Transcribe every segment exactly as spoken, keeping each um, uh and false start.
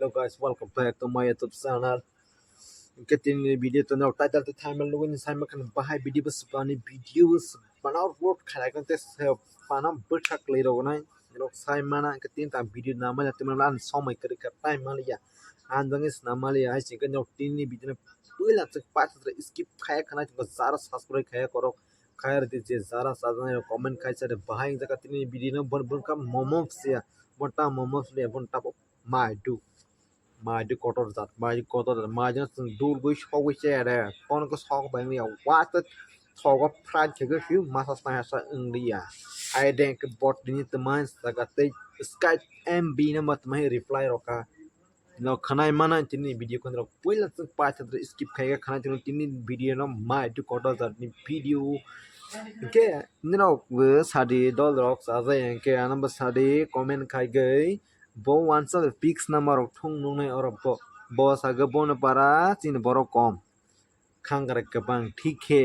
Hello guys, welcome back to my YouTube channel. Hwnkhe tini video to no title to thumbnail nugwi ni sai mankha bahai video bw swbani video bw swbana upload khalai kha tei swbana bwthak kwlwi rok nai rok sai mana hwnkhe tini ta video na manya tini ani somoi kwrwi kha time maliya. Ang jani swnam maliya hai singkhe no tini video no puila chwk paithak skip khaya khana jara subscribe khaya korok khaya rwdi je jara chajaknai rok comment khai sa de bahai wngjakha tini video no bon bon kha momo phiya bon ta momo phiya bon ta maidu. Maidu kotor jat, maidu kotor jat, maidu no chwng dulgwi sogwi chaya de. Kono khe sok bai wngya, wa tei thogo fried khe khe masa snaya sa wngya. Ai de khe bot tini twmai saka tei sky M B no ma twmai reply rokha. No khanai mana tini video khon rok puila chwng paithak skip khai khe khanai tini tini video no maidu kotor jat ni video. Hwnkhe norok bw sadi dol rok chajai hwnkhe ano bw sadi comment khai gwi. Bo wansa bai pics namarok thung nuknai oro bo. Bo sakhe bono para chini borok kom. Khangrai kwbang thik khe.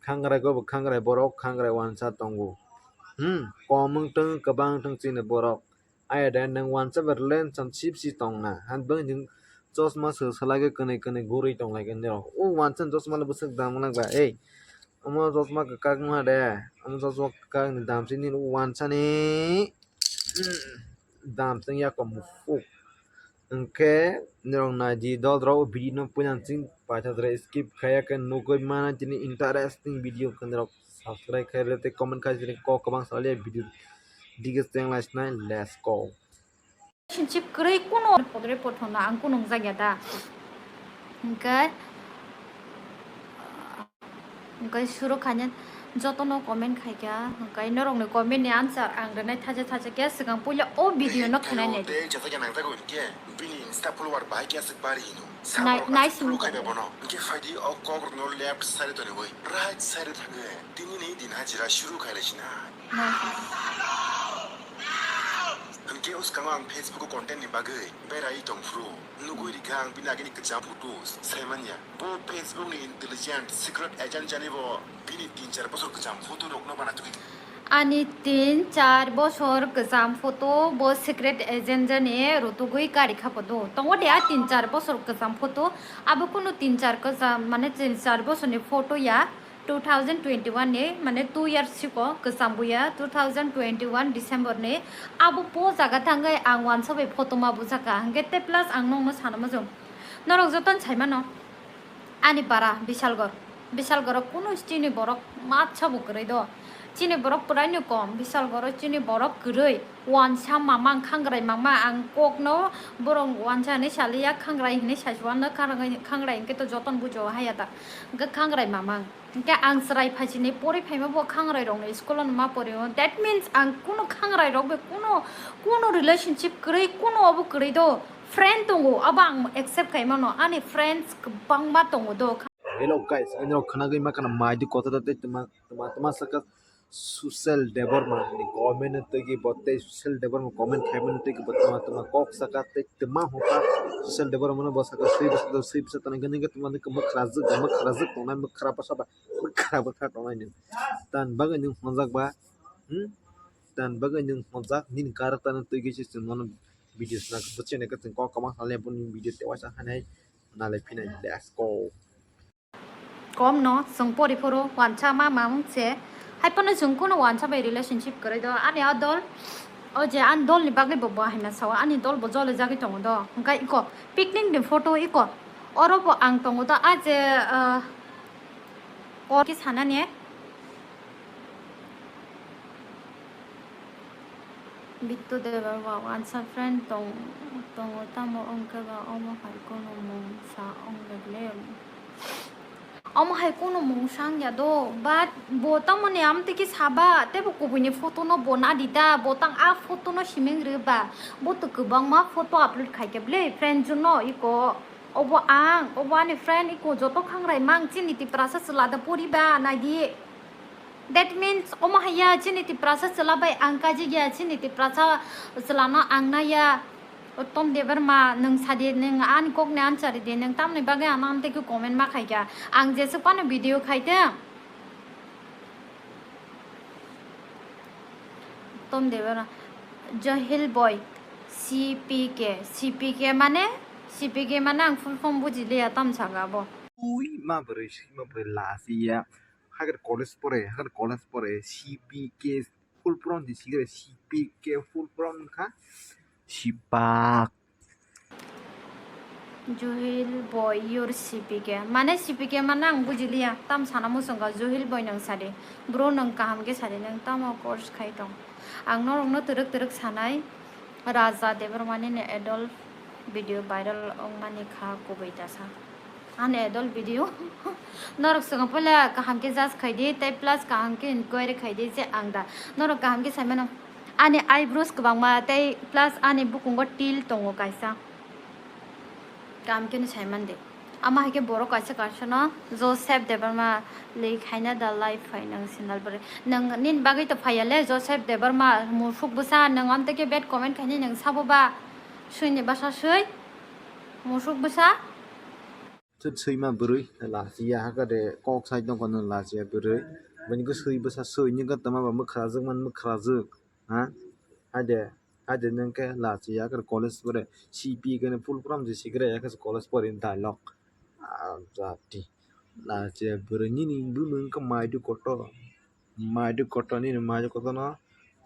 Khangrai go bo khangrai borok khangrai wansa tongo. Hmm, kom wng thung kwbang wng thung chini borok. Aya de nwng wansa bai len sam sip si tongna. Han bwng jing chosma se salai khe kwnwi kwnwi gurwi tong lai khe nirok. O wansa ni chosma le bwswk dam gwnang ba. Ei, omo chosma kwkak wngma de. Omo chosma kwkak ni dam se nini o wansa ni. Hmm. Dam teng ya kom mufuk. Hwnkhe norok nai di dol rok video no puila chwng paithak jora skip khaya khe nugwi mana tini interesting video khe norok subscribe khai rwdi tei comment khai tini kok kwbang salai video dige cheng lai sinai let's go. Relationship kwrwi kuno podre pothona ang kuno wngjakya da. Hwnkhe Hwnkhe suru khaina jotono comment khaikha, hwnkhe norokni comment ni answer ang rwnai thaisa thaisa khe swkang puila o video no khwnai naidi. Tei jesa khe nangjago hinkhe bini Insta follower bahai khe aswk bari hino. Nai-, Saborok aswk naising follow khaiba bono. Hinkhe phaidi o kokrokno left side toniwi right side thangwi tinini din hajira suru khailai sina. Naising. Hinkhe o swkango ang Facebook o content ni bagwi berai tongphuru nugwi rikha ang bini agini kwcham photo saimanya. Bo Facebook ni intelligent secret agent jani bo bini tin char bosor kwcham photo rok no bana tugwi. Ani tin char bosor kwcham photo bo secret agent jani rutugwi kari kha photo. Tongo de a tin char bosor kwcham photo. Abo kunu tin char kwcham mane tin char bosor ni photo ya. Two thousand twenty-one ni mane two years siko kwcham buya two thousand twenty-one December ni abo po jaga thangwi ang wansa bai photo ma bujaka hwnkhe tei plus ang nokno sana mujung. Norok jotono saimano. Ani para Bisalgor, Bisalgoro kunu chini borok matsa bo kwrwi do. Chini borok pwraino kom, Bisalgoro chini borok kwrwi. Wansa mamang khangrai mama ang kokno borok wansa hinwi saliya khangrai hinwi saichwano khangrai hinkhe to jotono bujo haya da. Hwnkhe khangrai mamang. Hwnkhe ang chwrai phaisini pori phaima bo khangrai rokno school-o ma porio. That means ang kunu khangrai rok bai kunu, kunu relationship kwrwi, kunu obo kwrwi do. Friend tongo, abo ang accept khaimano. Ani friends kwbangma tongo do. Hello guys, ani rok khwnagwi ma kana mai di kota da tei tuma, tuma, tuma saka Sushil Debbarma ni comment no twi bo tei Sushil Debbarma comment khaimani twi bo tuma, tuma kok saka tei tuma hoka Sushil Debbarma no bo saka swi bwsa, swi bwsa tana gani tuma ni kwmwk khrajwk, kwmwk khrajwk tongnai, mwkhra bwsa ba, mwkhra bwsa tongnai ni. Tan bagwi nwng honjak ba, hmm? Tan bagwi nwng honjak, nini karak tana twi gwi se chwng nono video sna bwchene ka chwng kok kwbang salai boni video tewaisa hanai nalai phinai. Let's go. Kom no chwng pori phuru wansa ma mamung se. Hai phano chwng kuno wansa bai relationship kwrwi do. Ani o dol, o je ani dol ni bagwi bo bo hai ma sao. Ani dol bo jole jagwi tongo do. Hwnkhe iko picnic ni photo iko. Oro bo ang tongo do. A je, ah, kor ki sana ne. Bittu Debbarma wansa friend tong, tongo tamo wngkhe ba omo hai kunu mung sa wng le ble. Omo hai kunu mung sa wng ya do, but bo tamoni amtwi khe saba, tei bo kubui ni photo no bo nadi da, bo tang a photo no siming rw ba, bo to kwbangma photo upload khai khe ble friend juno iko, obo ang, obo ani friend iko joto khangrai mang chini Tiprasa chwla da pori ba nai di. That means, omo haiya chini Tiprasa chwla bai ang kaijak ya, chini Tiprasa chwla no ang nai ya. Uttom Debbarma, nwng sadi, nwng ani kok ni answer di, nwng tamni bagwi ano amtwi khe comment ma khai kha. Ang jeswk phano video khai tong. Uttom Debbarma, Jahil boy. C P K, C P K mane? C P K mane ang full form buji liya, tam saka bo. Ui, ma bwrwi, ma bwrwi lachiya. Hagar college pore, hagar college pore, C P K full form di sigre, C P K full form kha. Sipak. Juhil boy, your C P K. Mane C P K mane ang buji liya. Tam sana muchungo Juhil boy nang sadi. Bro nang kaham ke sadi, nang tamo course khai tong. Ang norokno twrwk twrwk sanai. Raja Debbarmani ni adult video viral wngmani kha kubui tasa. Ani adult video. Norok swkang pole kaham ke judge khai di, tei plus kaham ke inquiry khai di je ang da. Norok kaham ke sai mano. Ani eyebrows kwbangma tei plus ani bukungo til tongo kaisa. Kaham khe no sai man de. Ama hai khe borok kaisa kaisa no Joseph Debbarma lei khaina da live phai nang sandal bwrwi. Nang nini bagwi to phaiya le Joseph Debbarma musuk bwsa, nang amtwi khe bad comment khainai nang sabo ba? Swini basa swi musuk bwsa. Chwt swima bwrwi lachiya hakhe de kok sai tongkha nw lachiya bwrwi. Bini khe swi bwsa swi ni gotoma ba mwkhrajwk man mwkhrajwk. Ha? Haide, haide nang khe lachiya hakhe college pore C P khe full form je sigre yakhe college pore dialogue. Ah, jati. Lachiya bwrwi nini bumung khe maidu kotor. Maidu kotor nini maidu kotor no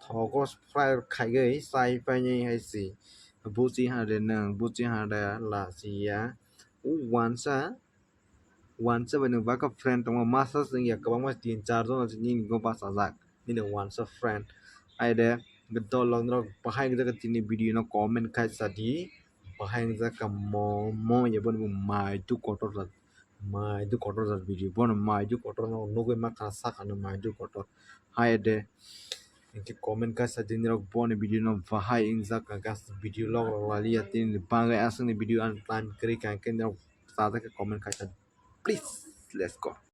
thogo fry khaigwi chai painai hai si. Buchi hade nang, buchi hade lachiya. O wansa, wansa bai nang baka friend tongma masa sing ya kwbangma tin char jon nini go bachajak. Nini wansa friend. Aide dolok norok bahai wngjakha tini video no comment khai sadi. Bahai wngjakha mo, mo ya boni maidu kotor. Maidu kotor jat video bono maidu kotor no nugwi mankha sakha no maidu kotor. Hai de. Inke comment kaisa dinirok boni video no bahai wngjakha gas video log rok laliya tini bagwi aswkni video ang plan kwrwi kha khe norok sajak khe comment kaisa please let's go.